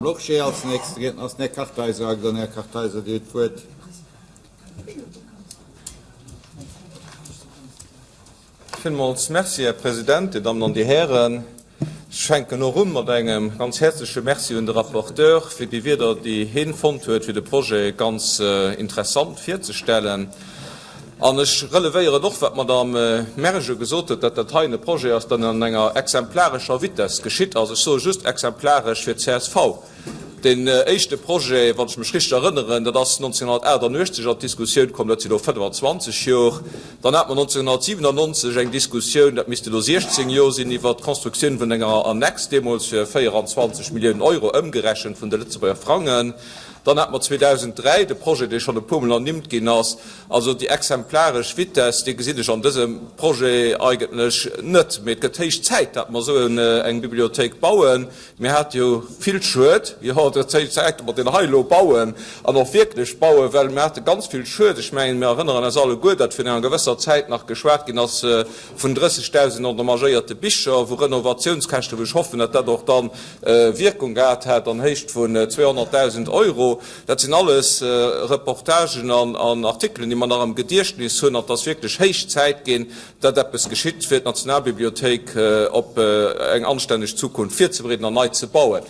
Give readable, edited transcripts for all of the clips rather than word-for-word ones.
Lorsché. Als nächste Riedner ass den Här Kartheiser ageschriwwen. Här Kartheiser, Dir hutt d'Wuert. Villmools Merci, Här President, Dir Dammen an Dir Hären. Ech fänken och u mat engem ganz häerzleche Merci un de Rapporteur fir déi Wierder, déi hien fonnt huet, fir de Projet ganz interessant virzestellen. An ech relevéieren och, wat d'Madame Merge gesot huet, datt dat heien e Projet ass, deen an enger exemplarescher Vitesse geschitt ass. Ech soe just exemplaresch fir d'CSV. Deen éischte Projet, wann ech mech richteg erënneren, dat ass 1988 an d'Diskussioun komm, dat sinn elo 25 Jor. Dann hate mer 1997 eng Diskussioun, dat misste elo 16 Jor sinn, iwwert d'Constructioun vun enger Annex, deemools fir 24 Milliounen Euro, ëmgerechent vun de Lëtzebuerger Frangen. Dann hate mer 2003 de Projet, dee schonn e puermol ernimmt ginn ass. Also déi exemplaresch Vitesse, déi gesinn ech an dësem Projet eigentlech net. Mee et gëtt héich Zäit, datt mer esou eng Bibliothéik bauen. Mir hate jo vill Schued, jo, et gëtt héich Zäit, datt mer deen hei elo bauen an och wierklech bauen, well mir hate ganz vill Schued. Ech mengen, mir erënneren eis alleguer, datt virun enger gewësser Zäit nach geschwat ginn ass vun 30.000 endommagéierte Bicher, vu Renovatiounskäschten, wou ech hoffen, datt dat och da Wierkung gehat hätt, an Héicht vun 200.000 Euro. Dat sinn alles Reportagen an Artikelen, déi mer nach am Gediechtnis hunn. An et ass wierklech héich Zäit ginn, datt eppes geschitt, fir d'Nationalbibliothéik op eng anstänneg Zukunft virzebereeden an nei ze bauen.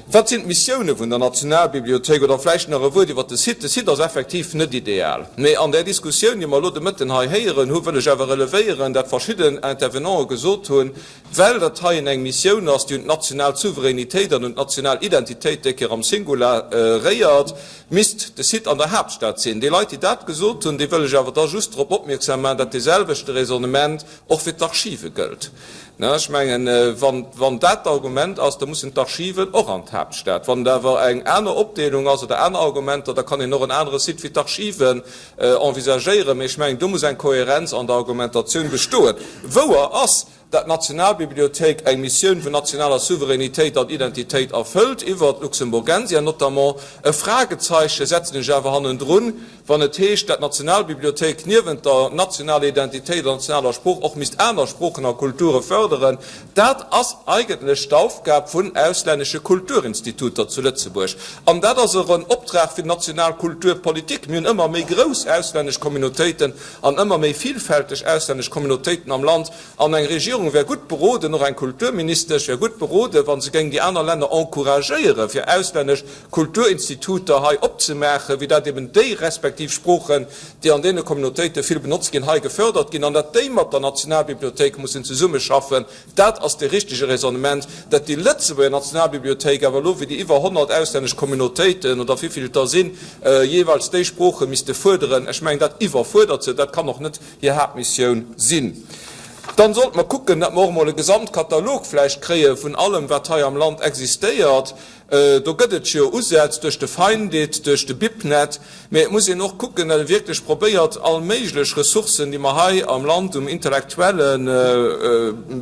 Wat sinn d'Missioune vun der Nationalbibliothéik? Oder vläicht nach e Wuert iwwer de Site. De Site ass effektiv net ideal. Mee an där Diskussioun, déi mer elo de Mëtten hei héieren hu, wëll ech awer relevéieren, dat verschidden Intervenanten gesot hunn, well dat heien eng Missioun ass, déi un d'national Souveränitéit an un d'national Identitéit, déi Kéier am Singular, réiert, misst de Site an der Haaptstad sinn. Déi Leit, déi dat gesot hunn, déi wëll ech awer da just drop opmierksam maachen, dat deeselwechte Raisonnement och fir d'Archive gëllt. Ech mengen, wann dat d'Argument ass, da mussen d'Archiven och an d'Haaptstad. Wann et awer eng aner Opdeelung ass oder aner Argumenter, da kann een och en anere Site fir d'Archiven envisagéieren. Mee ech mengen, do muss eng Kohärenz an der Argumentatioun bestoen. Wouer ass, dat d'Nationalbibliothéik eng Missioun vun nationaler Souveränitéit an Identitéit erfëllt, iwwert d'Luxemburgensia notamment. E Fragezeiche setzen ech awer hannendrun, wann et heescht, dat d'Nationalbibliothéik niewent der nationaler Identitéit an nationaler Sprooch och misst aner Sproochen a Kulture fërderen. Dat ass eigentlech d'Aufgab vun auslännesche Kulturinstituter zu Lëtzebuerg. An dat ass och en Optrag fir d'national Kulturpolitik. Mir hunn ëmmer méi grouss auslännesch Communautéiten an ëmmer méi villfälteg auslännesch Communautéiten am Land. An eng Regierung wär gutt beroden, och eng Kulturministesch wär gutt beroden, wa se géing déi aner Länner encouragéieren, fir auslännesch Kulturinstituter hei opzemaachen, wéi dat eben déi respektiv Sproochen, déi an deene Communautéite vill benotzt ginn, hei gefördert ginn, an dat déi mat der Nationalbibliothéik mussen zesummeschaffen. Dat ass dee richtege Raisonnement. Dat déi Lëtzebuerger Nationalbibliothéik awer elo, wéi déi iwwer 100 auslännesch Communautéiten, oder wéivill et der sinn, jeeweils déi Sprooche misste fuerderen, ech mengen, dat iwwerfuerdert se. Dat kann och net hir Haaptmissioun sinn. Dann sollte mer kucken, datt mer och emol e Gesamtkatalog vläicht kréie vun allem, wat hei am Land existéiert. Do gëtt et jo Usätz duerch de Findit, duerch de Bibnet, mee et muss een och kucken, datt ee wierklech probéiert, all méiglech Ressourcen, déi mer hei am Land um intellektuelle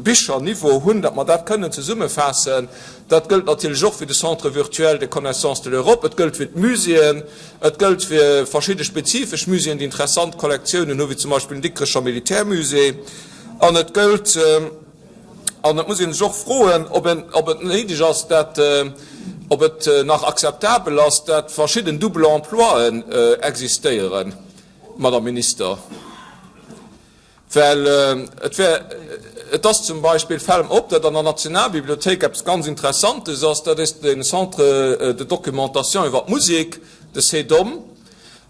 Bicherniveau hunn, datt mer dat kënnen zesummefaassen. Dat gëllt natierlech och fir de Centre virtuel de connaissance de l'Europe, et gëllt fir d'Muséeën, et gëllt fir verschidde spezifesch Muséeën, déi interessant Kollektiounen hunn, wéi zum Beispill den Dikrecher Militärmusée, an et gëllt, an et muss ee sech och froen, ob en, ob et néideg ass, dat, ob et nach akzeptabel ass, dat verschidden Double emploien existéieren, Madame Minister. Well et wär, et ass zum Beispill, fält mer op, datt an der Nationalbibliothéik eppes ganz Interessantes ass, dat ass de Centre de documentation iwwer d'Musek, de CEDOM,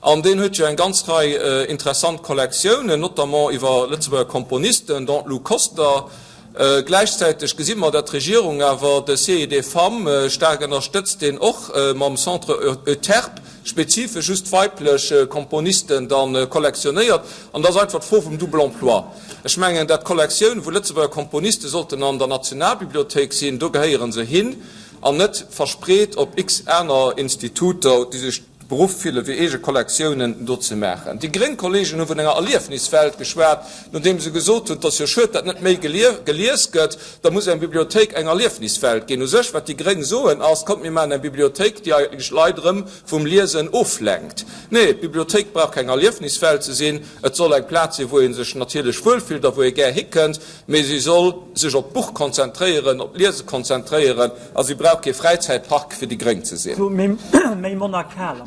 an deen huet jo eng ganz Rei interessant Kollektiounen, notamment iwwer Lëtzebuerger Komponisten, dont Lou Koster. Gläichzäiteg gesi mer, datt d'Regierung awer de CID-Femmes staark ënnerstëtzt, deen och mam Centre Euterpe spezifesch just weiblech Komponisten da kollektionéiert. An da ass einfach d'Fro vum Double emploi. Ech mengen, dat d'Kollektioun vu Lëtzebuerger Komponiste sollten an der Nationalbibliothéik sinn, do gehéiere se hin, an net verspreet op x aner Instituter, déi sech. beruff fille fir eege Kollektiounen do ze maachen. Déi gréng Kollegen hu vun enger Erliefniswelt geschwat, nodeem se gesot hunn, 't ass jo schued, datt net méi gelies gëtt, da muss eng Bibliothéik eng Erliefniswelt ginn. U sech, wat déi gréng soen, ass, Kommt mir maachen eng Bibliothéik, déi eigentlech d'Leit erëm vum Liesen oflenkt. Nee, d'Bibliothéik brauch keng Erliefniswelt ze sinn. Et soll eng Plaz sinn, wou ee sech natierlech wuelfillt a wou ee gär hikënnt, mee si soll sech op d'Buch konzentréieren, op d'Liese konzentréieren a si brauch kee Fräizäitpark, fir déi gréng ze sinn.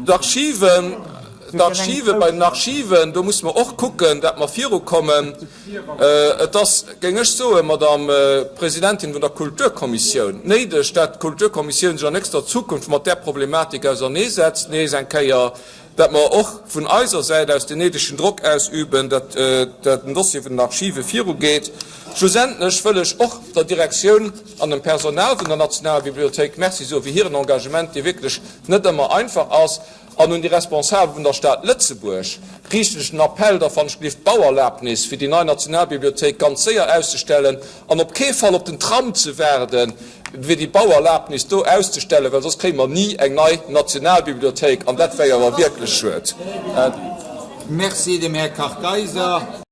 D'Archiven, d'Archiven, bei den Archiven, do musse mer och kucken, dat mer virukommen. Et ass, géing ech soen, Madame Presidentin vun der Kulturkommissioun, néideg, dat d'Kulturkommissioun sech an nächster Zukunft mat där Problematik auserneesetzt, nees eng Kéier, dat mer och vun eiser Säit aus den néidegen Drock ausüben, dat den Dossier vun den Archive virugeet. Schlussendlech wëll ech och der Direktioun an dem Personal vun der Nationalbibliothéik Merci soe fir hiren Engagement, dee wierklech net ëmmer einfach ass. An un déi Responsabel vun der Stad Lëtzebuerg riichten ech den Appell, da fannt ech gelift d'Bauerlabnis fir déi nei Nationalbibliothéik ganz séier auszestellen an op kee Fall op den Tram ze waarden, fir déi Bauerlabnis do auszestellen, well soss kréie mer ni eng nei Nationalbibliothéik an dat wär jo awer wierklech schued. Merci dem Här Kartheiser.